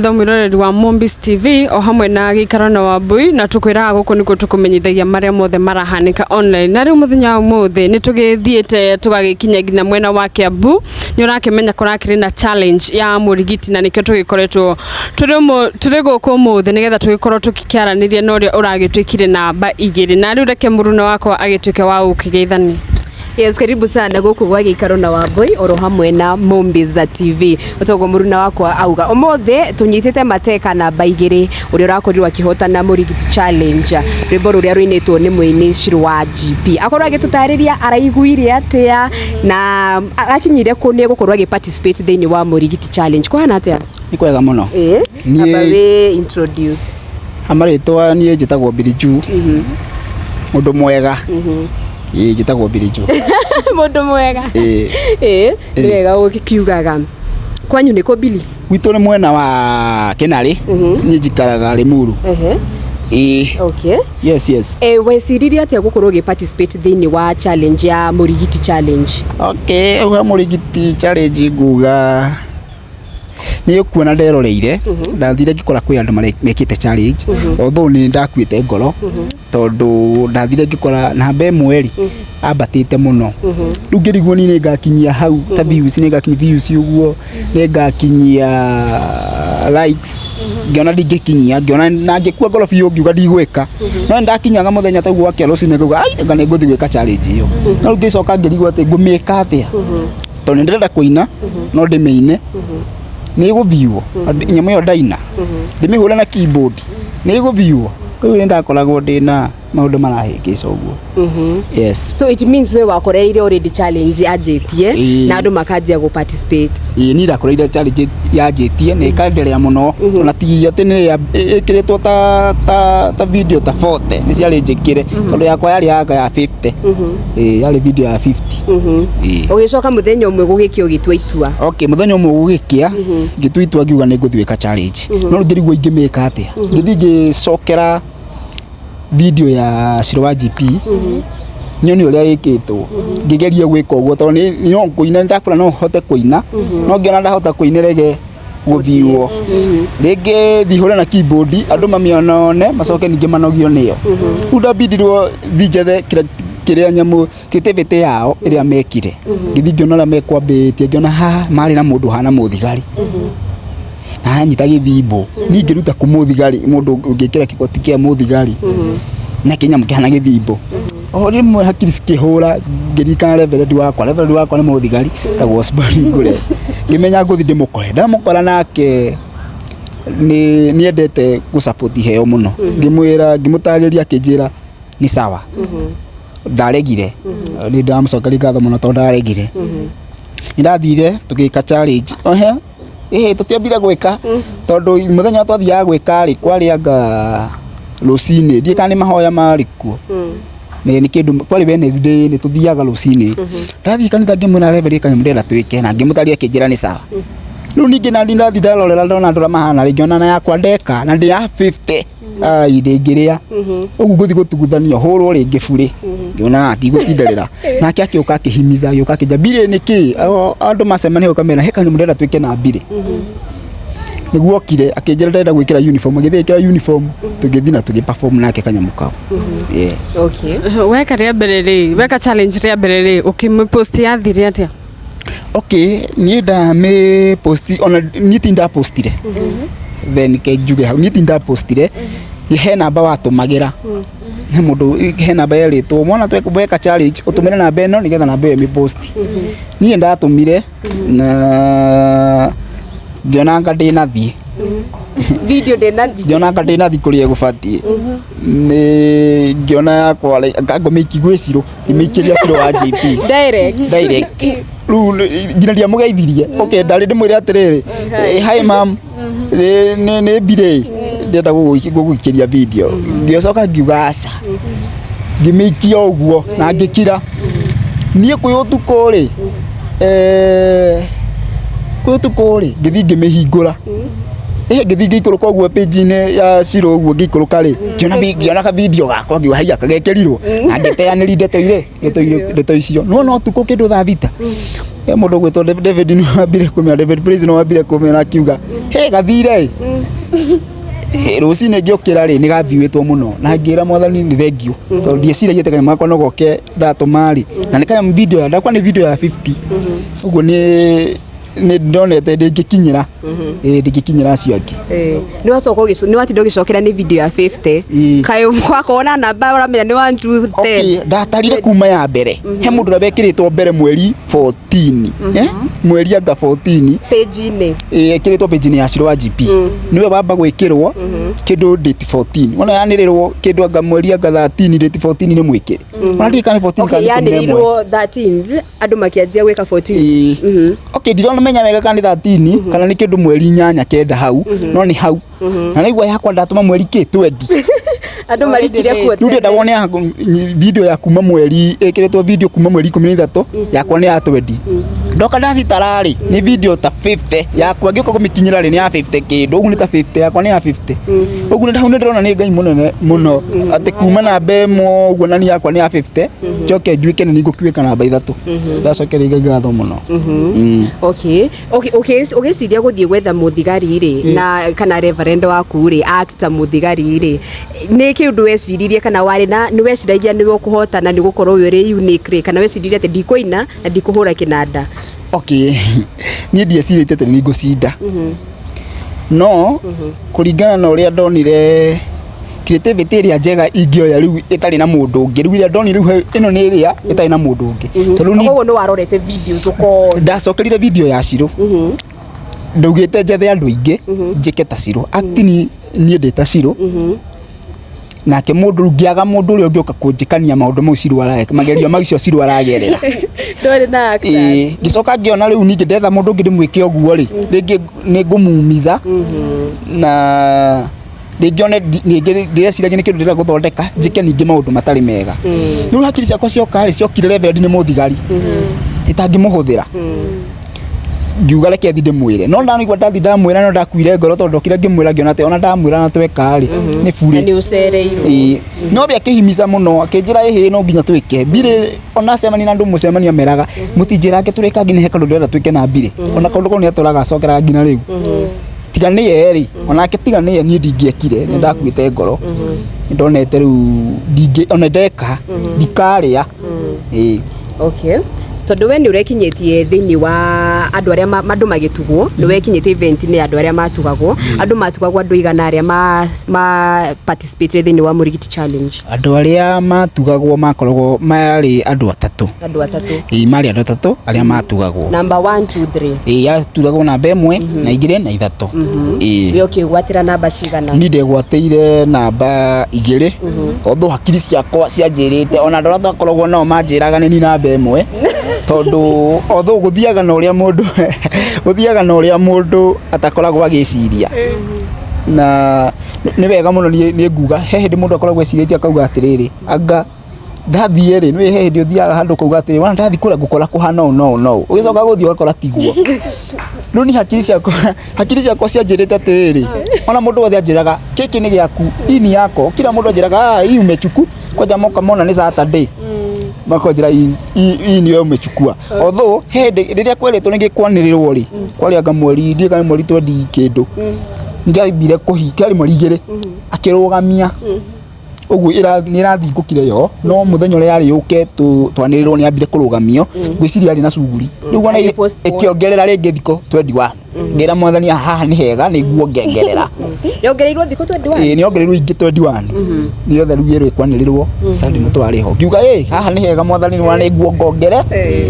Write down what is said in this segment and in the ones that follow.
Tho mwiroreri wa Mombis TV o hamwe na gĩikaro na Wambui, na tũkwĩraga gũkũ nĩkuo tũkũmenyithagia marĩa mothe marahanĩka online. Na rĩu mũthenya wa ũmũthĩ nĩ tũgĩthiĩte tũgagĩkinya nginya mwena wa Kiambu. Nĩ ũrakĩmenya kũrakĩrĩ na challenge ya mũrigiti, na nĩkĩo tũgĩkoretwo tũrĩ gũkũ ũmũthĩ nĩgetha tũgĩkorwo tũkĩaranĩria na ũrĩa ũragĩtuĩkire namba 2. Na rĩu reke mũruna wakwa agĩtuĩke wa gũkĩgeithania. Yes, karibu sana gũkũ gwa gĩikaro na Wambui oro hamwe na Mombiza TV. Otoguo mũruna wakwa auga, ũmũthĩ tũnyitĩte mateka namba 2 ũrĩa ũrakorirwo akĩhotana mũrigiti challenge, rwĩmbo rũrĩa rũinĩtwo nĩ mũini Shiro wa GP. Akorwo agĩtũtarĩria araiguire atĩa na akinyire kũ nĩ egũkorwo agĩ participate thĩinĩ wa mũrigiti challenge. Kũhana atĩa? Nĩ kwega mũno. Ĩĩ. Niĩ Amba wĩ introduce. Amarĩtwa niĩ njĩtagwo Billy Ju. Mũndũ mwega. Ĩĩ, njĩtagwo Billy Ju. Mũndũ mwega. Ĩĩ. Ĩĩ, nĩ wega ũgĩkiugaga. Kwanyu nĩ kũ, Billy? Gwitũ nĩ mwena wa Kĩnarĩ. Niĩ njikaraga Limuru. Ĩĩ. Yes. Weciririe atĩa gũkorwo ũgĩ participate thĩinĩ wa challenge ya mũrigiti challenge? Okay, hau ha mũrigiti challenge nguga nĩ kuona nderoreire, ndathire ngĩkora kwĩ andũ mekĩte challenge, although nĩ ndakuĩte ngoro tondũ ndathire ngĩkora namba 1 rĩ ambatĩte mũno. Rĩu ngĩrigwo niĩ nĩ ngakinyia hau ta views, nĩ ngakinyia views ũguo, nĩ ngakinyia likes, ngĩona ndingĩkinyia, ngĩona na ngĩkua ngoro biũ, ngiuga ndigwĩka. No nĩ ndakinyaga mũthenya ta ũguo wakĩa rũcinĩ ngauga ai, anga nĩ ngũthiĩ gwĩka challenge ĩyo. No rĩu ngĩcoka ngĩrigwo atĩ ngũmĩka atĩa, tondũ nĩ ndĩrenda kũina, no ndĩmĩine nĩ ĩgũthiwo nyamũ ĩyo ndaina, ndĩmĩhũre na keyboard nĩ ĩgũthiwo. Rĩu nĩ ndakoragwo ndĩna maũndũ marahĩngĩca ũguo. Yes. So it means we wakoreire already challenge yanjĩtie na andũ makanjia gũ participate. Ĩĩ, niĩ ndakoreire challenge yanjĩtie na ĩkaenderea mũno, ona ti atĩ nĩ ĩkĩrĩtwo ta video ta 40 nĩ ciarĩ njĩkĩre, tondũ yakwa yarĩ yanga ya 50. Ĩĩ, yarĩ video ya 50. Ĩĩ. Ũgĩcoka mũthenya ũmwe gũgĩkĩa ũgĩtua itua. Okay, mũthenya ũmwe gũgĩkĩa ngĩtua itua, ngiuga nĩ ngũthiĩ gwĩka challenge, no rĩu ngĩrigwo ingĩmĩka atĩa. Ngĩthiĩ ngĩcokera video ya Shiro wa GP, nyone ũrĩa ĩkĩtwo, ngĩgeria gwĩka ũguo tondũ nĩ no kũina ndakũra no hote kũina, no ngĩona ndahota kũina rege gũthiwo rĩngĩ thiĩ hũre na keyboard andũ mamĩonone macoke ningĩ manogio nĩyo. Rĩu ndambindirwo thiĩ njethe kĩrĩa nyamũ creativity yao ĩrĩa mekire. Ngĩthiĩ ngĩona ũrĩa mekwambĩtie, ngĩona haha marĩ na mũndũ ũhana mũthigari na anyita gĩthimbo. Niĩ ngĩruta kũ mũthigari, mũndũ ũngĩkĩra kĩgoti kĩa mũthigari na kĩnyamũ kĩhana gĩthimbo? O rĩmwe hakiri cikĩhũra, ngĩririkana reverend wakwa. Reverend wakwa nĩ mũthigari, etagwo Osborne Ngure. Ngĩmenya ngũthiĩ ndĩmũkore. Ndamũkora nake nĩ nĩendete gũ support iheo mũno. Ngĩmwĩra, ngĩmũtarĩria, akĩnjĩra nĩ sawa. Ndaregire. Nĩ ndamũcokeria ngatho mũno tondũ ndaregire. Nĩ ndathire tũgĩka challenge. Ohe, ĩhĩ, tũtiambire gwĩka tondũ mũthenya ũrĩa twathiaga gwĩka rĩ, kwarĩ anga rũcinĩ, ndiũĩ kana nĩ mahoya marĩ kuo. Nĩ kĩndũ kwarĩ Wednesday, nĩ tũthiaga rũcinĩ. Ndathiĩ kanitha ngĩmwĩra reverend kanyamũ ndĩrenda twĩke, na ngĩmũtarĩria, akĩnjĩra nĩ sawa. Rĩu ningĩ nani ndathiĩ ndarorera ndona andũ ũrĩa mahana rĩ, ngĩona na yakwa ndeka na ndĩ ya 50 ai ndĩngĩrĩa ũguo, ngũthiĩ gũtuguthanio hũrwo rĩngĩ burĩ. Ngĩona ndigũtindanĩra nake. Akĩũka akĩhimiza, agĩũka akĩnja Billy nĩkĩ andũ macemania ũkamera he kanyamũ ndĩrenda twĩke na Billy. Nĩguo okire akĩnjĩra ndĩrenda gwĩkĩra uniform, agĩthiĩ agĩkĩra uniform, tũgĩthiĩ na tũgĩ perform nake kanyamũ kau. Yeah. Weka rĩa mbere rĩ, weka challenge rĩa mbere rĩ, ũkĩmĩpost yathire atĩa? Okay, niĩ ndamĩ post, ona niĩ ti ndapostire, then ke njuge hau niĩ ti ndapostire. He namba watũmagĩra he mũndũ, he namba yerĩtwo mwana weka challenge ũtũmĩre namba ĩno nĩgetha namba ĩyo ĩmĩpost. Niĩ ndatũmire na ngĩona anga ndĩnathiĩ Video ndĩnathiĩ. Ngĩona anga ndĩnathiĩ kũrĩa ĩgũbatiĩ. Nĩ ngĩona yakwa ngũmĩiki gwĩ Cirũ, ngĩmĩikĩria Cirũ wa GP Direct. Direct. Rĩu nginya ndiamũgeithirie. Okay, ndarĩ ndĩmwĩre atĩrĩrĩ, "Hi mam, nĩ mbirĩ ndĩrenda gũgũikĩria video." Ngĩcoka ngiuga aca, ngĩmĩikia ũguo na ngĩkira. Niĩ kwĩ ũtukũ rĩ, kwĩ ũtukũ rĩ, ngĩthiĩ ngĩmĩhingũra. Ngĩthiĩ ngĩikũrũka ũguo page-inĩ ya Shiro ũguo, ngĩikũrũka rĩ, ngĩona ka video gakwa, ngiuga haiya kagekĩrirwo, na ngĩteanĩria ndeto irĩ ndeto icio. No no ũtukũ kĩndũ thaa 6. He mũndũ ũgwĩtwo David nĩ wambire kũmenya, David Praise nĩ wambire kũmenya akiuga he gathire ĩ rũcinĩ ngĩũkĩra rĩ nĩ gathiĩtwo mũno na ngĩra mwathani nĩ thengiũ tondũ ndieciragia atĩ kanyamũ gakwa no goke ndatũma rĩ na nĩ kanyamũ video ya ndakwa nĩ video ya 50 ũguo nĩ nĩ ndonete ndĩngĩkinyĩra ĩ ndĩngĩkinyĩra acio angĩ. Nĩ wacoka nĩ watinda ũgĩcokera nĩ video ya 50. Ĩĩ. Kaĩ wakorwo na namba ũramenya nĩ 1 2 10. Okay, ndatarire kuma ya mbere he mũndũ ũrĩa wekĩrĩtwo mbere mweri 14, eh? Mweri anga 14. Page-inĩ. Ĩĩ, ĩkĩrĩtwo page-inĩ ya Shiro wa GP nĩwe wamba gwĩkĩrwo kĩndũ date 14 ona yanĩrĩrwo kĩndũ anga mweri anga 13 date 14 nĩ mwĩkĩre ona ndiũĩ kana nĩ 14 Okay, kana nĩ 11. yanĩrĩirwo 13 andũ makĩanjia gwĩka 14. Ĩĩ. Okay, ndiramenya wega kana nĩ 13 kana nĩ kĩndũ mweri 8 9 hau, no nĩ hau na naigua yakwa ndatũma mweri kĩ 20. Andũ marikire kuo. Rĩu ndĩrenda wone video ya kuma mweri ĩkĩrĩtwo video kuma mweri 13 yakwa nĩ ya 20 ndoka ndacitara rĩ nĩ video ta 50 yakwa ngĩũka kũmĩkinyĩra rĩ nĩ ya 50 kĩndũ ũguo nĩ ta 50 yakwa nĩ ya 50 ũguo nĩ hau nĩ ndĩrona nĩ Ngai mũnene mũno atĩ kuma namba 1 ũguo na niĩ yakwa nĩ ya 50 njoke njuĩke nĩ ngũkiuĩka namba 3 ndacokeria Ngai ngatho mũno. Okay, okay, ũgĩciria gũthiĩ gwetha mũthigari rĩ na kana reverend waku rĩ actor mũthigari rĩ nĩ kĩũndũ weciririe kana warĩ na nĩ weciragia nĩwe ũkũhotana nĩ gũkorwo wĩ ũrĩ unique rĩ kana weciririe atĩ ndikũina na ndikũhũra kĩnanda? Okay, niĩ ndiecirĩtie atĩ nĩ ngũcinda no kũringana na ũrĩa ndonire creativity ĩrĩa njega ingĩoya rĩu ĩtarĩ na mũndũ ũngĩ rĩu ĩrĩa ndonire rĩu ĩno nĩ ĩrĩa ĩtarĩ na mũndũ ũngĩ tondũ niĩ Koguo nĩ warorete videos ũkona. Ndacokerire video ya Shiro ndaugĩte njethe andũ aingĩ njĩke ta Shiro acting niĩ ndĩ ta Shiro nake mũndũ rĩu ngĩaga mũndũ ũrĩa ũngĩũka kũnjĩkania maũndũ mau Shiro areka magerio macio Shiro aragerera. Ndwarĩ na actors. Ĩĩ, ngĩcoka ngĩona rĩu ningĩ ndetha mũndũ ũngĩ ndĩmwĩke ũguo rĩ rĩngĩ nĩ ngũmumiza na rĩngĩ one rĩngĩ ndĩreciragia nĩ kĩndũ ndĩrenda gũthondeka njĩke ningĩ maũndũ matarĩ mega. Rĩu hakiri ciakwa cioka rĩ ciokire reverend nĩ mũthigari itangĩmũhũthĩra ngiuga reke thiĩ ndĩmwĩre no ndanaigua ndathi ndamwĩra no ndakuire ngoro tondũ ndokire ngĩmwĩra ngĩona atĩ ona ndamwĩra na tweka rĩ nĩ burĩ. Na nĩ ũcereirwo. Ĩĩ. No we akĩhimiza mũno akĩnjĩra ĩhĩ no nginya twĩke mbirĩ ona cemania na andũ mũcemanio meraga mũtinjĩra ake tũrĩka nginya he kaũndũ ndĩrenda twĩke na mbirĩ ona kaũndũ kau nĩ atũraga acokeraga nginya rĩu tiga nĩ ye rĩ onake tiga nĩ ye niĩ ndingĩekire nĩ ndakuĩte ngoro ndonete rĩu ndingĩ ona ndeka ndikarĩa. Ĩĩ. Okay, tondũ we nĩ ũrekinyĩtie thĩinĩ wa andũ arĩa andũ magĩtugwo nĩ wekinyĩtie event-inĩ ya andũ arĩa matugagwo andũ matugagwo andũ igana arĩa ma participate thĩinĩ wa Mũrigiti Challenge. Andũ arĩa matugagwo makoragwo marĩ andũ 3. Andũ 3. Ĩĩ, marĩ andũ 3 arĩa matugagwo. Number 1 2 3. Ĩĩ, yatugagwo namba 1 na 2 na 3. Ĩĩ. We ũkĩgwatĩra namba cigana? Niĩ ndegwatĩire namba 2 although hakiri ciakwa cianjĩrĩte ona andũ arĩa twakoragwo nao manjĩraga nĩ niĩ namba 1 tondũ although gũthiaga na ũrĩa mũndũ gũthiaga na ũrĩa mũndũ atakoragwo agĩciria na nĩ wega mũno niĩ nguga he hĩndĩ mũndũ akoragwo ecirĩtie akauga atĩrĩrĩ anga ndathiĩ rĩ nĩ he hĩndĩ ũthiaga handũ ũkauga atĩrĩ wona ndathiĩ kũrĩa ngũkora kũhana ũũ na ũũ na ũũ ũgĩcoka gũthiĩ ũgakora tiguo. Rĩu niĩ hakiri ciakwa cianjĩrĩte atĩrĩrĩ ona mũndũ wothe anjĩraga gĩkĩ nĩ gĩaku hii ni yako kila mũndũ anjĩraga ah hii umechuku kwanja moka mona nĩ Saturday makonjĩra hii ni wewe umechukua although he hĩndĩ rĩrĩa kwerĩtwo rĩngĩ kwanĩrĩrwo rĩ kwarĩ anga mweri ndiũĩ kana nĩ mweri twendi kĩndũ nĩngĩambire kũhi kĩarĩ mweri 2 akĩrũgamia ũguo nĩ ĩrathingũkire yo no mũthenya ũrĩa yarĩ yũke twanĩrĩrwo nĩ yambire kũrũgamio ngwĩciria yarĩ na cuguri rĩu ona Ĩgĩ-postpone. ĩkĩongerera rĩngĩ thikũ 21 ngĩra mwathani haha nĩ hega nĩ nguongerera. Yongereirwo thikũ 21? Ĩĩ, nĩ yongereirwo ingĩ 21 nĩgetha rĩu ĩrwo ĩkwanĩrĩrwo Sunday nĩ twarĩ ho ngiuga ĩ haha nĩ hega mwathani nĩ wana nĩnguongongerera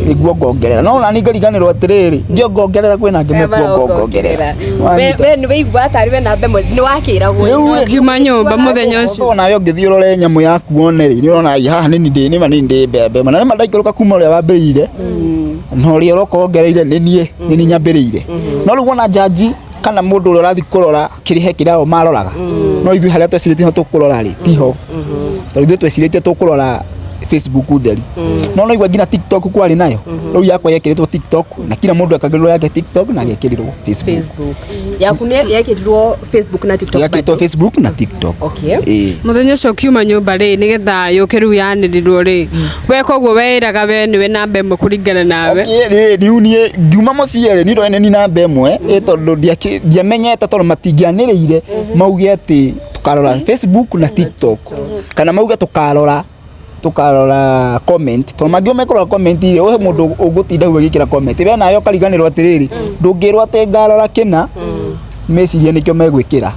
nĩnguongongerera no ona niĩ ngariganĩrwo atĩrĩrĩ ngĩongongerera kwĩna angĩ mekuongongerera. Wanyita? We nĩ waigua tarĩ we namba 1 nĩ wakĩragwo. Rĩu rĩ, Ngiuma nyũmba mũthenya ũcio. Although nawe ũngĩthiĩ ũrore nyamũ yaku wone rĩ nĩ ũrona haha nĩ niĩ ndĩ nĩma nĩ niĩ ndĩ mbembe na nĩma ndaikũrũka kuma ũrĩa wambĩrĩire na ũrĩa ũroka wongereire nĩ niĩ nĩ niĩ nyambĩrĩire no rĩu wona njanji kana mũndũ ũrĩa ũrathiĩ kũrora kĩrĩhe kĩrĩa o maroraga no ithuĩ harĩa twecirĩtie ho tũkũrora rĩ tiho tondũ ithuĩ twecirĩtie tũkũrora Facebook theri. No naigua nginya TikTok kwarĩ nayo. Rĩu yakwa yekĩrĩtwo TikTok na kila mũndũ akagĩrĩrwo yake TikTok na agekĩrĩrwo Facebook. Facebook yaku nĩ yekĩrirwo Facebook na TikTok Yekĩrĩtwo bado? Facebook na TikTok. Okay. Ĩĩ. Muthenya ũcio ũkiuma nyũmba rĩ, nĩgetha yũke rĩu yanĩrĩrwo rĩ, we koguo weĩraga we nĩwe namba ĩmwe kũringana nawe? Okay, rĩ rĩu niĩ ngiuma mũciĩ rĩ, niĩ ndoĩ nĩ namba ĩmwe ĩ tondũ ndiamenyete tondũ matingĩanĩrĩire mauge atĩ tũkarora Facebook na TikTok kana mauge tũkarora comment, tondũ mangĩuga mekũrora comment rĩ, he mũndũ ũgũtinda hau agĩkĩra comment, we nawe ũkariganĩrwo atĩrĩrĩ, ndũngĩrwo atĩ ngarora kĩna meciria nĩkĩo megwĩkĩra,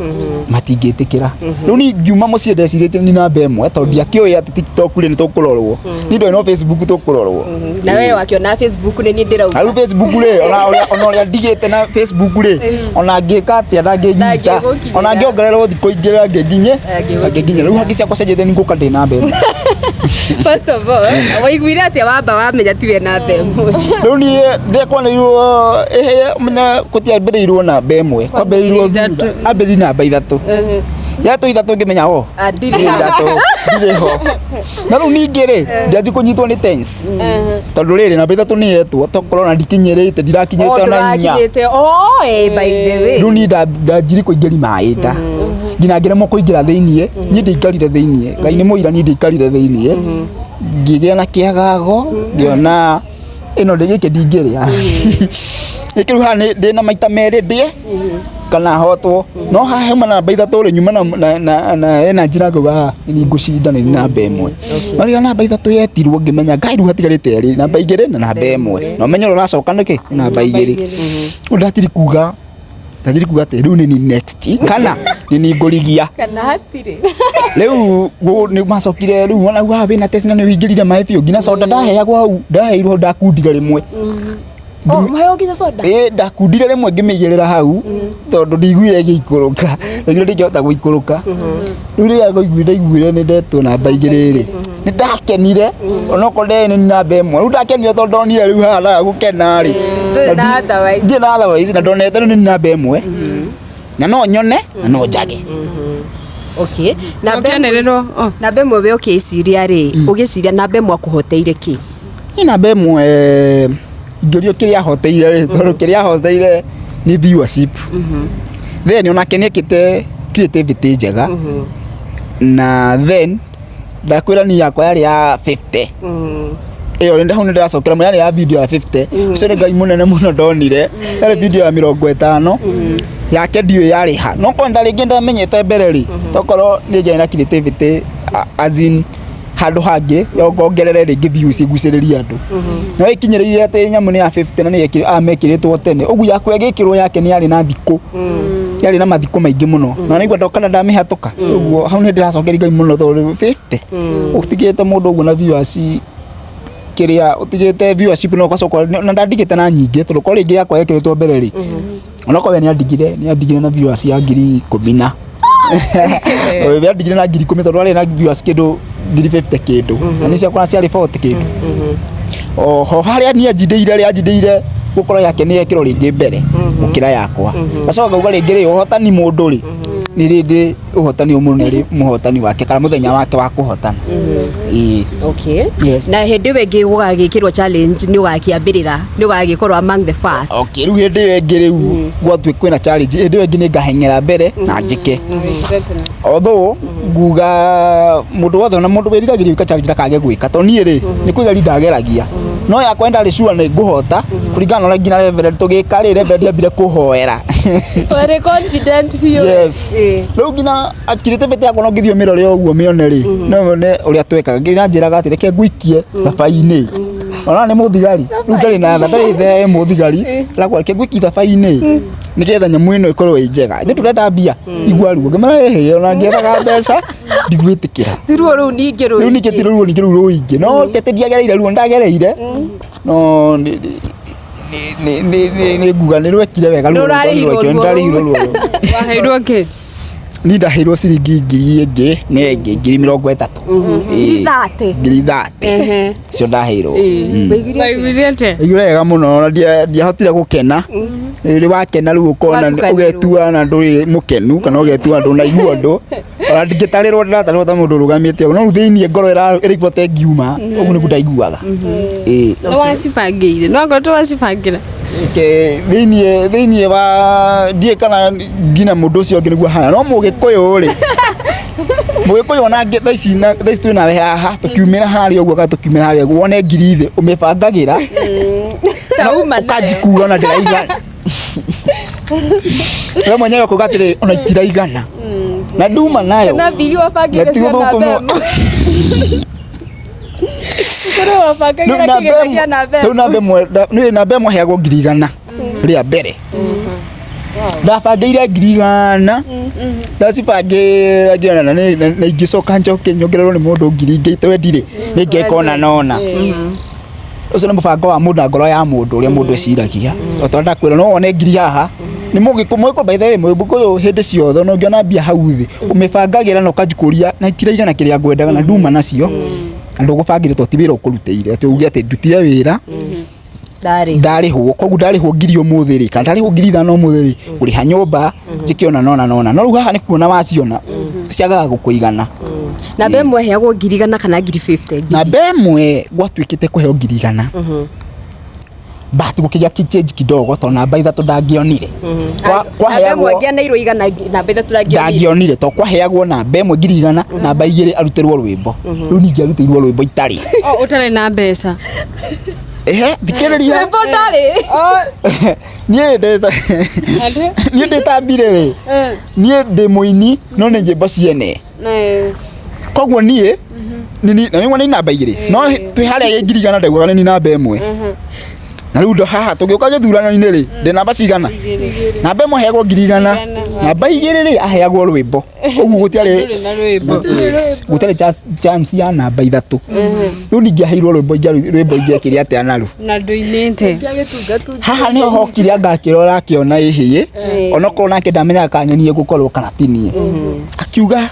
matingĩtĩkĩra. Rĩu niĩ ngiuma mũciĩ ndecirĩtie nĩ namba ĩmwe tondũ ndiakĩũĩ atĩ TikTok rĩ nĩ tũkũrorwo, niĩ ndoĩ no Facebook tũkũrorwo. Na we wakĩona Facebook nĩ niĩ ndĩrauga. Rĩu Facebook rĩ, ona ũrĩa ndigĩte na Facebook rĩ, ona ngĩka atĩa ndangĩnyita, Ndangĩgũkinyĩra. ona ngĩongererwo thikũ ingĩ angĩnginye Angĩgũkinyĩra. angĩnginya. Rĩu haki ciakwa cenjete nĩ ngũka ndĩ namba ĩmwe. First of all, waiguire atĩa wamba wamenya tiwe namba ĩmwe? Rĩu niĩ ndekwanĩirwo ĩhĩ menya gũtiambĩrĩirwo namba ĩmwe, kwambĩrĩirwo Ithatũ. thutha, ambĩrĩirie namba ithatũ, yatũ ithatũ ngĩmenya o Ah, ndirĩ. Ndirĩ ithatũ, ndirĩ ho. Na rĩu ningĩ rĩ, njanji kũnyitwo nĩ tense tondũ rĩrĩ namba ithatũ nĩ yetwo, tokorwo ona ndikinyĩrĩte, ndirakinyĩrĩte ona inya. Ndũrakinyĩte. Oh, by the way. Rĩu niĩ ndanjiri kũingĩri maĩ nda nginya ngĩremwo kũingĩra thĩiniĩ. Niĩ ndiaikarire thĩiniĩ, Ngai nĩ mũira, niĩ ndiaikarire thĩiniĩ, ngĩgĩa na kĩagago, ngĩona ĩno ndĩ gĩkĩ ndingĩrĩa gĩkĩ. Rĩu haha ndĩna maita merĩ, ndĩe kana hotwo. No haha hauma na namba ithatũ rĩ, nyuma na energy na ngauga haha nĩ ngũcinda, nĩ namba ĩmwe. No rĩrĩa namba ithatũ yetirwo ngĩmenya ngai rĩu hatigarĩte erĩ, namba igĩrĩ na namba ĩmwe, na ũmenye ũrĩa ũracoka nĩkĩ nĩ namba igĩrĩ. Rĩu ndatiri kuga atĩ rĩu nĩ ni next kana nĩ ni ngũrigia. Kana hatirĩ. Rĩu nĩ macokire rĩu ona haha wĩna test na nĩ wĩingĩrire maĩ biũ, nginya soda ndaheagwo hau, ndaheirwo hau, ndakundire rĩmwe. Oh, mũheo nginya soda? Ĩ, ndakundire rĩmwe ngĩmĩigĩrĩra hau tondũ ndiguire ĩgĩikũrũka, ndaiguire ndingĩhota gũikũrũka. Rĩu rĩrĩa ndaiguire nĩ ndetwo namba igĩrĩ rĩ, nĩ ndakenire onokorwo nderĩ nĩ namba ĩmwe. Rĩu ndakenire tondũ ndonire rĩu haha ndaga gũkena rĩ. Ndũrĩ na otherwise. Ndirĩ na otherwise, na ndonete rĩu nĩ namba ĩmwe na no nyone na no njage. Okay. Namba ĩmwe. Ũkĩanĩrĩrwo, oh. Namba ĩmwe we ũkĩciria rĩ, ũgĩciria namba ĩmwe akũhoteire kĩ? Niĩ namba ĩmwe ingĩũrio kĩrĩa ahoteire rĩ, tondũ kĩrĩa ahoteire nĩ viewership, then onake nĩ ekĩte creativity njega, na then ndakwĩra niĩ yakwa yarĩ ya 50 ĩyo nĩ hau nĩ ndĩracokera mũno, yarĩ ya video ya 50. Ũcio nĩ Ngai mũnene mũno ndonire yarĩ video ya 50 yake, ndiũĩ yarĩ ha, no korwo nda rĩngĩ ndamenyete mbere rĩ, tokorwo nĩ ngĩarĩ na creativity as in handũ hangĩ yongongerere rĩngĩ views igucĩrĩrie andũ, no ĩkinyĩrĩire atĩ nyamũ nĩ ya 50 na nĩ amekĩrĩtwo tene ũguo yakwa ĩgĩkĩrwo yake nĩ yarĩ na thikũ, yarĩ na mathikũ maingĩ mũno, na naigua ndokana ndamĩhatũka ũguo. Hau nĩ ndĩracokeria Ngai mũno tondũ 50 ũtigĩte mũndũ ũguo na viewers kĩrĩa ũtigĩte viewership no ũgacoka na ndandigĩte na nyingĩ, tondũ korwo rĩngĩ yakwa yekĩrĩtwo mbere rĩ, onokorwo we nĩ andigire na viewers ya 10,000 na we andigire na 10,000, tondũ arĩ na viewers kĩndũ 50,000 kĩndũ na nĩ ciakwa ciarĩ 40 kĩndũ. Oho harĩa niĩ anjindĩire rĩ, anjindĩire gũkorwo yake nĩ yekĩrwo rĩngĩ mbere gũkĩra yakwa. Gacoka ngauga rĩngĩ rĩ, ũhotani mũndũ rĩ, nĩ rĩndĩ ũhotani o mũndũ nĩ arĩ mũhotani wake kana mũthenya wake wa kũhotana. Ĩĩ. Okay. Yes. Na hĩndĩ ĩyo ĩngĩ gũgagĩkĩrwo challenge nĩ ũgakĩambĩrĩra, nĩ ũgagĩkorwo among the first? Okay, rĩu hĩndĩ ĩyo ĩngĩ, rĩu gwatuĩ kwĩna challenge, hĩndĩ ĩyo ĩngĩ nĩ ngaheng'era mbere na njĩke, although nguga mũndũ wothe ona mũndũ wĩriragĩria gwĩka challenge ndakage gwĩka, tondũ niĩ rĩ nĩ kwĩgeria ndageragia, no yakwa ndarĩ sure nĩ ngũhota kũringana na ũrĩa nginya Reverend tũgĩka rĩ, Reverend ambire kũhoera. Warĩ confident biũ. Yes. Rĩu nginya creativity yakwa no ngĩthiĩ ũmĩrore ũguo mĩone rĩ, no yone ũrĩa twekaga, nginya njĩraga atĩ reke ngũikie thabai-inĩ, ona nĩ mũthigari rĩu ndarĩ na tha ndarĩ the mũthigari arakwa, reke ngũikie thabai-inĩ nĩgetha nyamũ ĩno ĩkorwo ĩ njega, ithuĩ tũrenda mbia igua ruo. Ngĩmera ĩhĩ, ona ngĩethaga mbeca ndigwĩtĩkĩra. Ti ruo rũu ningĩ Rĩu ningĩ ti ruo ningĩ rũu rũingĩ, no ti atĩ ndiagereire ruo, ndagereire, no nĩ nguga nĩ rwekire wega ruo. Nĩ ũrarĩhirwo rwekire, ruo nĩ ndarĩhirwo ruo rũu. Waheirwo kĩ? Ni ndaheirwo ciringi ngiri ĩngĩ nĩ ĩngĩ 30,000. Ngiri 30. 30,000 cio ndaheirwo. Waiguire atĩa? Ndaiguire wega mũno na ndiahotire gũkena. Rĩrĩ wakena rĩu ũkona Watukanĩrwo. ũgetua na ndũrĩ mũkenu kana ũgetua ndũnaigua ũndũ. Ona ndingĩtarĩrwo ndĩratarĩrwo ta mũndũ ũrũgamĩte ũguo no rĩu thĩiniĩ ngoro ĩraigua ta ĩngiuma ũguo nĩguo ndaiguaga. Ĩĩ. Nĩ wacibangĩire? No ngoretwo wacibangĩra? Thĩiniĩ wa ndiĩ kana nginya mũndũ ũcio ũngĩ nĩguo ahana no mũgĩkũyũ rĩ mũgĩkũyũ ona thaa ici thaa ici twĩ nawe haha tũkiumĩra harĩa ũguo kana tũkiumĩra harĩa ũguo wone ngiri thĩ ũmĩbangagĩra Tauma nayo. ũkanjikura ona ndĩraigana we mwenyewe ũkuga atĩrĩ ona itiraigana na nduma nayo Na mbiri wabangĩire Na ti cia gũthũkũma. namba ĩmwe. Korwo wabangagĩra kĩgĩna kĩa namba rĩu ĩmwe. namba ĩmwe nĩ namba ĩmwe heagwo 100,000 rĩa mbere ndabangĩire 100,000 ndacibangĩra ngĩona na ingĩcoka njoke nyongererwo nĩ mũndũ ngiri ingĩ twendi rĩ nĩ ngeka ona nona ũcio nĩ mũbango wa mũndũ na ngoro ya mũndũ ũrĩa mũndũ eciragia o ta ũrĩa ndakwĩra no wone ngiri haha nĩ mũgĩkũ mũgĩkũ by the way mũgĩkũyũ hĩndĩ ciothe ona ũngĩona mbia hau thĩ ũmĩbangagĩra na ũkanjikũria na itiraigana kĩrĩa ngwendaga na nduma nacio na ndũgũbangĩre tondũ ti wĩra ũkũrutĩire atĩ uge atĩ ndutire wĩra Ndarĩ. ndarĩhwo koguo ndarĩhwo ngiri ũmũthĩ rĩ kana ndarĩhwo 5,000 ũmũthĩ rĩ ngũrĩha nyũmba njĩke ona nona nona no rĩu haha nĩ kuona waciona ciagaga gũkũigana. Namba ĩmwe heagwo 100,000 kana ngiri 50? Namba ĩmwe gwatuĩkĩte kũheo 100,000 but gũkĩgĩa change kidogo tondũ namba ithatũ ndangĩonire. Namba ĩmwe Kwaheagwo angĩaneirwo 100, namba ithatũ ndangĩonire. Ndangĩonire tondũ kwaheagwo namba ĩmwe 100,000, namba igĩrĩ arutĩrwo rwĩmbo. Rĩu ningĩ arutĩirwo rwĩmbo itarĩ. O ũtarĩ na mbeca. Ehe, thikĩrĩria. Rwĩmbo ndarĩ. Niĩ ndĩta niĩ ndĩtambire rĩ niĩ ndĩ mũini no nĩ nyĩmbo ciene koguo niĩ na nĩguo nĩ namba igĩrĩ no twĩ harĩa gĩ 100,000 ndaugaga nĩ namba ĩmwe na rĩu ndo haha tũgĩũka gĩthurano-inĩ rĩ ndĩ namba cigana? Namba ĩmwe aheagwo 100,000, namba igĩrĩ rĩ aheagwo rwĩmbo ũguo gũtiarĩ Ndũrĩ na rwĩmbo. Yes, gũtiarĩ chance ya namba ithatũ. Rĩu ningĩaheirwo rwĩmbo rwĩmbo ingĩekire atĩa naru? Na ndũinĩte. Haha nĩho hokire anga akĩrora akĩona ĩhĩĩ onokorwo nake ndamenyaga kana nĩ niĩ ngũkorwo kana ti niĩ akiuga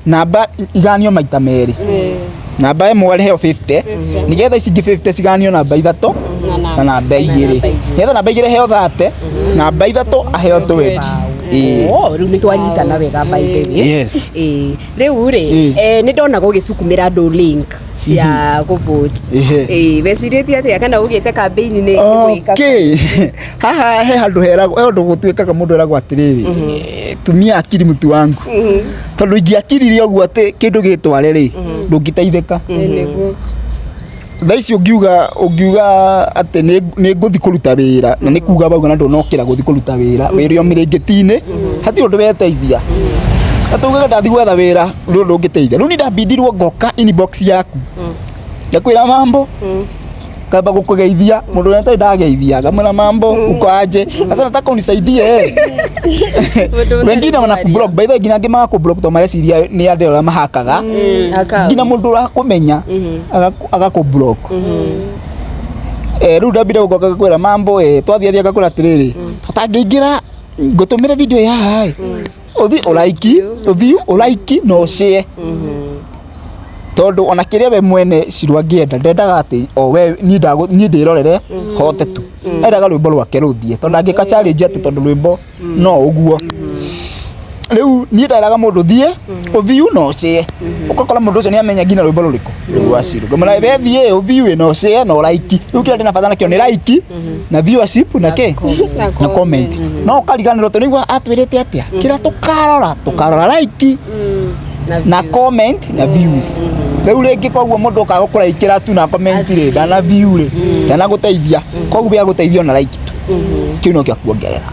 namba iganio maita merĩ namba ĩmwe arĩheo 50 nĩgetha ici ingĩ 50 ciganio namba ithatũ na namba igĩrĩ nĩgetha namba igĩrĩ heo 30 namba ithatũ aheo 20. Ĩĩ. Oh, rĩu nĩ twanyitana wega by the way. Yes. Ĩĩ. Rĩu rĩ nĩ ndonaga ũgĩcukumĩra andũ link cia gũvote. Ĩĩ, wecirĩtie atĩa kana ũgĩte campaign nĩ gwĩka? Okay. Haha he handũ heragwo he ũndũ gũtuĩkaga mũndũ eragwo atĩrĩrĩ tumia akili mtu wangu tondũ ingĩakiririe ũguo atĩ kĩndũ gĩtware rĩ ndũngĩteithĩka. Nĩguo. Thaa ici ũngiuga atĩ nĩ ngũthi kũruta wĩra na nĩ kuga bauga na ndũnokĩra gũthi kũruta wĩra wĩra o mĩrĩngĩti-inĩ hatirĩ ũndũ weteithia atĩ ugaga ndathi gwetha wĩra ndũ ũndũ ũngĩteithia. Rĩu niĩ ndambindirwo ngoka inbox yaku ngakwĩra mambo kamba gũkũgeithia mũndũ ũrĩa ntarĩ ndageithia ngamwĩra mambo uko aje sasa nataka unisaidie. Wengine wana kublock by the way nginya angĩ magakũblock tondũ mareciria nĩ andũ arĩa mahakaga nginya mũndũ ũrakũmenya agakũblock. Rĩu ndambire gũka ngakwĩra mambo twathiĩ athiĩ ngakwĩra atĩrĩrĩ tũtangĩingĩra ngũtũmĩre video ya haha ĩ ũthiĩ ũraiki ũthiĩ ũraiki na ũshare tondũ ona kĩrĩa we mwene Shiro angĩenda ndendaga atĩ o we niĩ niĩ ndĩrorere hote tu endaga rwĩmbo rwake rũthiĩ tondũ angĩka challenge atĩ tondũ rwĩmbo no ũguo rĩu niĩ nderaga mũndũ thiĩ ũview na ũshare ũgakora mũndũ ũcio nĩ amenya nginya rwĩmbo rũrĩkũ rũu rwa Shiro ngamwĩra we thiĩ ũview na ũshare na ũraiki rĩu kĩrĩa ndĩna bata nakĩo nĩ like na viewership na kĩ na comment no ũkariganĩrwo tondũ nĩguo atwĩrĩte atĩa kĩrĩa tũkarora tũkarora like na comment na views rĩu rĩngĩ koguo mũndũ okaga gũkũraikĩra tu na comment rĩ ndana view rĩ ndanagũteithia koguo bĩa gũteithia ona like tu kĩu no kĩa kuongerera.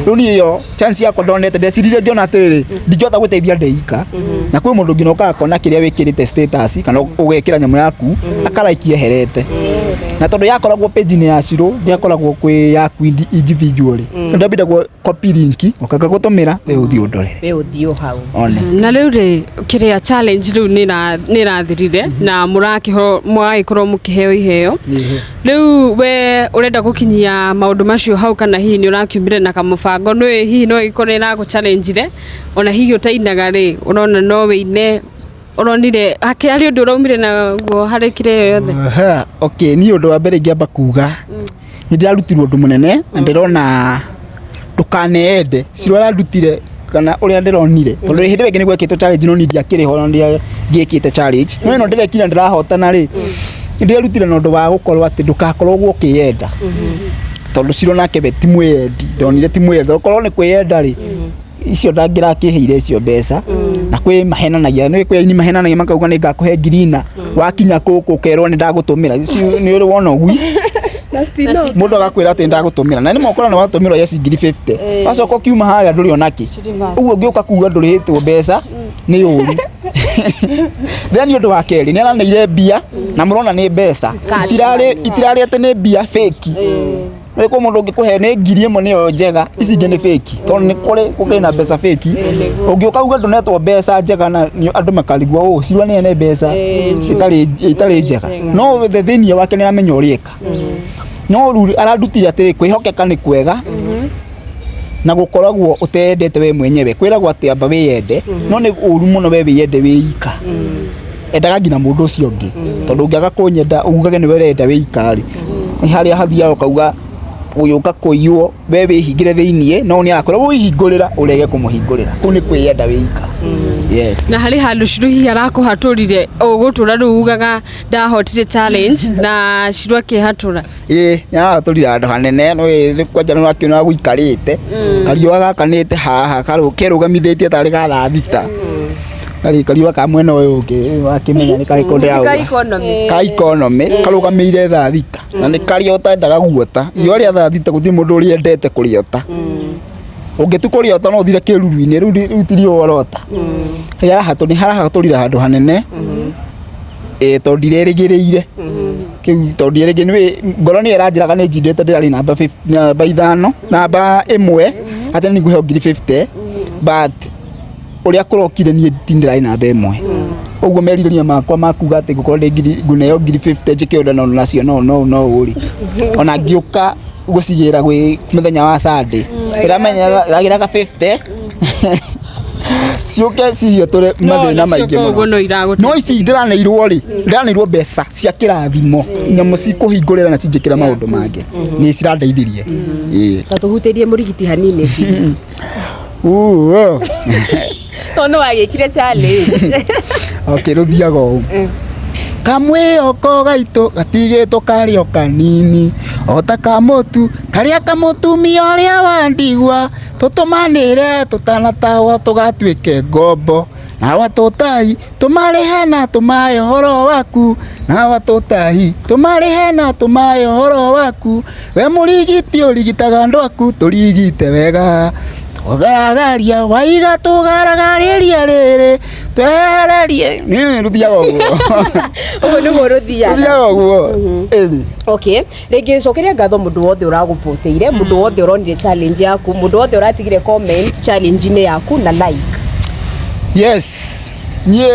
Rĩu niĩ ĩyo chance yakwa ndonete ndeciririe ngĩona atĩrĩrĩ ndingĩhota gwĩteithia ndĩ ika na kwĩ mũndũ nginya ũkaga akona kĩrĩa wĩkĩrĩte status kana ũgekĩra nyamũ yaku akaraiki eherete. Na tondũ yakoragwo page-inĩ ya Shiro, ndĩakoragwo kwĩ yaku individually, ndambindagwo copy link ũkanga gũtũmĩra we ũthiĩ ũndorere. We ũthiĩ o hau. One. Na rĩu rĩ, kĩrĩa challenge rĩu nĩ ĩrathirire na mũragĩkorwo mũkĩheo iheo. Rĩu we ũrenda gũkinyia maũndũ macio hau, kana hihi nĩ ũrakiumire na kamũbango nĩ hihi no ĩkorwo ĩragũ challenge ona hihi ũtainaga rĩ, ũrona no wĩine, ũronire harĩ ũndũ ũraumire naguo harĩ kĩrĩa ĩyo yothe? Aha, okay, niĩ ũndũ wa mbere ingĩamba kuga nĩ ndĩrarutirwo ũndũ mũnene na ndĩrona ndũkaneende Ciro arandutire kana ũrĩa ndĩronire, tondũ hĩndĩ ĩyo ĩngĩ nĩ gwekĩtwo challenge no niĩ ndiakĩrĩ ho na ngĩkĩte challenge no ĩno ndĩrekire ndĩrahotana rĩ, nĩ ndĩrerutire na ũndũ wa gũkorwo atĩ ndũgakorwo ũguo ũkĩyenda, tondũ Ciro nake we ti mwĩyendi, ndonire ti mwĩyendi, tondũ korwo nĩ kwĩyenda rĩ, icio ndangĩrakĩheire icio mbeca. Na kwĩ mahenanagia, nĩ kwĩ aini mahenanagia makauga nĩ ngakũhe 4,000, wakinya gũkũ ũkerwo nĩ ndagũtũmĩra. Icio nĩ ũrĩ wona ũgui mũndũ agakwĩra atĩ ndagũtũmĩra, na nĩ mokora nĩ watũmĩrwo yes 50,000, wacoka ũkiuma harĩa ndũrĩ onakĩ. Ũguo ũngĩũka kuga ndũrĩhĩtwo mbeca nĩ ũru. Then ũndũ wa kerĩ, nĩ araneire mbia na mũrona nĩ mbeca itirarĩ, itirarĩ atĩ nĩ mbia fake. Nĩ kwĩ mũndũ ũngĩkũhe nĩ 1,000 nĩyo njega, ici ingĩ nĩ fake, tondũ nĩ kũrĩ gũkĩrĩ na mbeca fake. Ũngĩũka uge ndũnetwo mbeca njega na andũ makarigwo ũũ Cirwa nĩ ene mbeca itarĩ njega, no we thĩinĩ wake nĩ aramenya ũrĩa eka. No rĩu arandutire atĩrĩ, kwĩhokeka nĩ kwega na gũkoragwo ũteyendete we mwenyewe. Kwĩragwo atĩ amba wĩyende, no nĩ ũru mũno we wĩyende wĩ ika, endaga nginya mũndũ ũcio ũngĩ, tondũ ũngĩaga kũnyenda ugage nĩwe ũrenda wĩ ika rĩ, nĩ harĩa hathiaga ũkauga gũgĩũka kũiywo, we wĩhingĩre thĩiniĩ, no nĩ arakwĩra wĩhingũrĩra ũrege kũmũhingũrĩra, kũu nĩ kwĩyenda wĩ ika. Yes. Na harĩ handũ Shiro hihi arakũhatũrire ũgũtũra rĩu ugaga ndahotire challenge na Shiro akĩhatũra? Ĩĩ, nĩ arahatũrire handũ hanene, no ĩ kwanja nĩ ũrakĩona gũikarĩte kariũa gakanĩte haha kerũgamithĩtie tarĩ ga thaa thita. Karĩ kariũa ka mwena ũyũ ũngĩ wakĩmenya nĩ karĩkũ ndĩrauga. Ka economy. Ka economy karũgamĩire thaa thita, na nĩ karĩa ũtendaga guota riũa rĩa thaa thita, gũtirĩ mũndũ ũrĩendete kũrĩota. Ũngĩtua kũrĩota no ũthire kĩruru-inĩ, rĩu ti riũa ũrota. Nĩ harahatũrire handũ hanene, ĩĩ, tondũ ndirerĩgĩrĩire kĩu, tondũ ndirerĩgĩrĩire nĩ ngoro nĩyo ĩranjĩraga nĩ njindĩte, ndĩrarĩ namba 5, namba 1, atĩ nĩ ngũheo 50,000, but ũrĩa kũrokire niĩ ti ndĩrarĩ namba 1. Ũguo merirĩria makwa ma kuga atĩ ngũkorwo ndĩ ngiri ngũneo 50,000 njĩke ũndũ na nacio no no no ũrĩ ona ngĩũka gũcigĩra gwĩ mũthenya wa Sunday ĩramenyaga ĩragĩraga 50 ciũke cihiũtũre mathĩna maingĩ ũguo mũno. No iragũteithia. No ici ndĩraneirwo rĩ, ndĩraneirwo mbeca cia kĩrathimo, nyamũ cikũhingũrĩra na cinjĩkĩra maũndũ mangĩ, nĩ cirandeithirie, ĩĩ. Ta tũhutĩrie mũrigiti hanini. Uo. Tondũ nĩ wagĩkire challenge. Okay, rũthiaga ũũ: kamwĩhoko gaitũ gatigĩtwo karĩ o kanini o ta kamũtu karĩa kamũtumia ũrĩa wa ndigwa, tũtũmanĩre tũtanatahwo tũgatuĩke ngombo, nawa tũtai tũmarĩhe na tũmae ũhoro waku, nawa tũtai tũmarĩhe na tũmae ũhoro waku. We mũrigiti ũrigitaga andũ aku, tũrigite wega, tũgaragaria waiga, tũgaragarĩria rĩrĩ twehererie. Nĩ rũthiaga ũguo. Ũguo nĩguo rũthiaga. Rũthiaga ũguo, ĩni. Okay, rĩngĩ cokeria ngatho mũndũ wothe ũragũbũtĩire, mũndũ wothe ũronire challenge yaku, mũndũ wothe ũratigire comment challenge-inĩ yaku na like. Yes, niĩ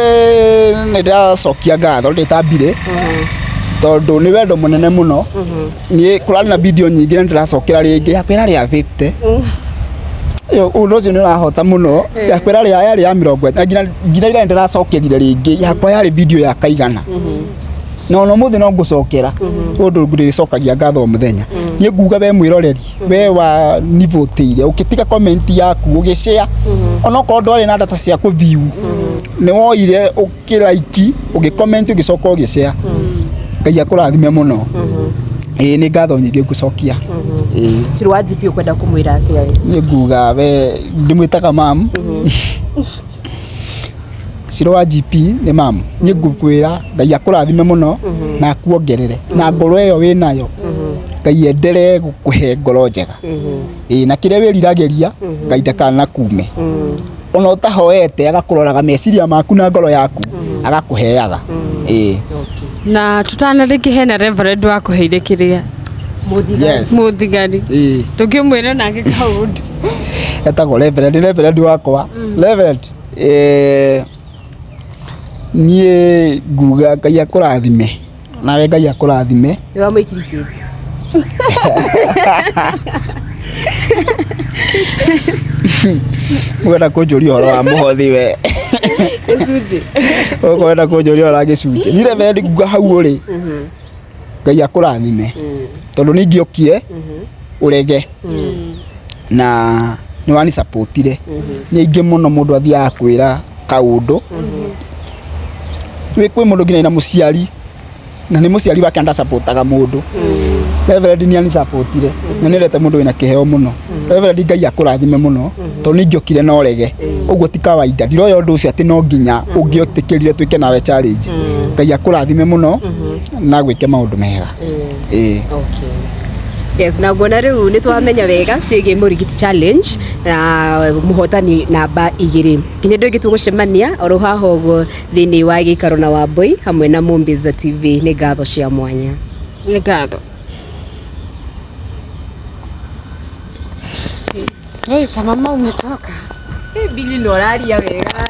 nĩ ndĩracokia ngatho ndĩtambire, tondũ nĩ wendo mũnene mũno. Niĩ kũrarĩ na video nyingĩ na ndĩracokera rĩngĩ yakwa ĩrarĩ ya 50. Ĩyo ũndũ ũcio nĩ ũrahota mũno. Yakwa ĩrarĩ yarĩ ya 50 nginya ira ndĩracokerire rĩngĩ yakwa yarĩ video ya kaigana, na ona ũmũthĩ no ngũcokera ũndũ ndĩrĩcokagia ngatho o mũthenya. Niĩ nguga we mwĩroreri, we wa nivũtĩire ũkĩtiga comment yaku, ũgĩshare, onokorwo ndwarĩ na data cia kũ view, nĩ woire ũkĩlaiki, ũgĩcomment, ũgĩcoka ũgĩshare. Ngai akũrathime mũno. Ĩĩ, nĩ ngatho nyingĩ ngũcokia, ĩĩ. Ciro wa GP, ũkwenda kũmwĩra atĩa we? Niĩ nguga we ndĩmwĩtaga mam. Ciro wa GP nĩ mam, niĩ ngũkwĩra Ngai akũrathime mũno na akuongerere na ngoro ĩyo wĩnayo. Ngai enderee gũkũhe ngoro njega, ĩĩ, na kĩrĩa wĩriragĩria Ngai ndakanakume, ona ũtahoete agakũroraga meciria maku na ngoro yaku agakũheaga, ĩĩ. Okay. Na tũtanarĩki hena reverend wakũheire kĩrĩa? Yes. Mũthigari. Ĩĩ. Tũkĩmwĩre nake kaũndũ. Etagwo reverend, reverend wakwa. Reverend, eh, niĩ nguga Ngai akũrathime, nawe Ngai akũrathime. Nĩ wamũikirikĩte. Ũrenda kũnjũria ũhoro wa mũhothi we? Gĩcunjĩ. Ũkwenda kũnjũria ũhoro wa gĩcunjĩ? Niĩ reverend nguga hau ũrĩ, Ngai akũrathime, tondũ nĩ ingĩokire ũrege na nĩ wanisapotire. Nĩ aingĩ mũno mũndũ athiaga kwĩra kaũndũ kwĩ mũndũ nginya na mũciari, na nĩ mũciari wake ndasapotaga mũndũ. Reverend nĩ anisapotire na nĩ endete mũndũ wĩna kĩheo mũno. Reverend, Ngai akũrathime mũno, tondũ nĩ ingĩokire na ũrege. Ũguo ti kawaida, ndiroya ũndũ ũcio atĩ no nginya ũngĩetĩkĩrire twĩke nawe challenge. Ngai akũrathime mũno na gwĩke maũndũ mega, ĩĩ. Okay. Yes, na nguona rĩu nĩ twamenya wega ciĩgiĩ Mũrigiti Challenge na mũhotani namba 2. Nginya ndũ ĩngĩ tũgũcemania oro haha ũguo thĩinĩ wa gĩikaro na Wambui hamwe na Mumbiza TV. Nĩ ngatho cia mwanya. Nĩ ngatho. Oi, kama mama umechoka. Bili no ũraria wega.